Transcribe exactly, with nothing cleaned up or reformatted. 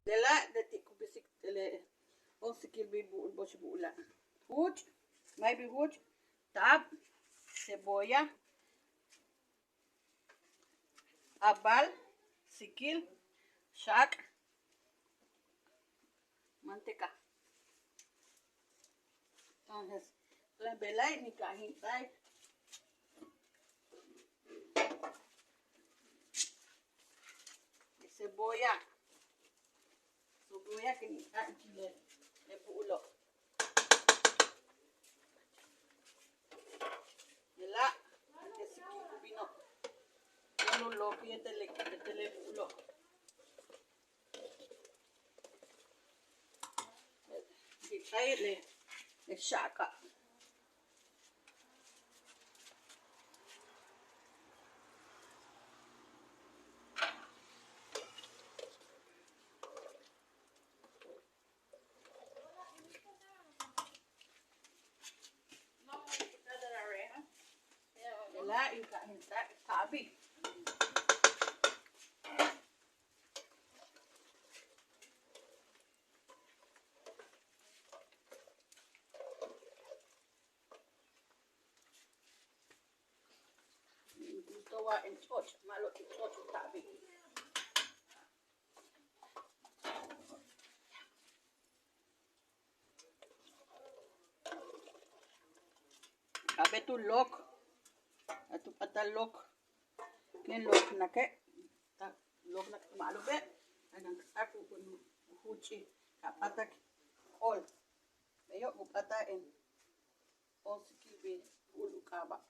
Lela' leti' ku bisik le once kil bin bu'ul, b'o'ox bu'ula'. Juuch', may bin juuch', taab, cebolla, abal, sikil, xaak', manteca. Entonces, le bela' in ka'aj in t'ay cebolla, cebolla kin in t'ay le bu'ulo'. Lela' ke sikil ku bino' u lok yéetel le bu'ulo'. Kin t'ay le xaaka'. Lela' in ka'aj in t'ay kaabil. Gusto wa in ch'och', ma'alob in ch'och' u kaabil. Ka'abéet u lok, a tu p'áatal lok, ken loknake', ta loknake' ma'alobe', táan k ts'áak u juuch'il, ka p'áatak k óol. Beyo' ku p'áatal in once kil bin bu'ul u k'aaba'.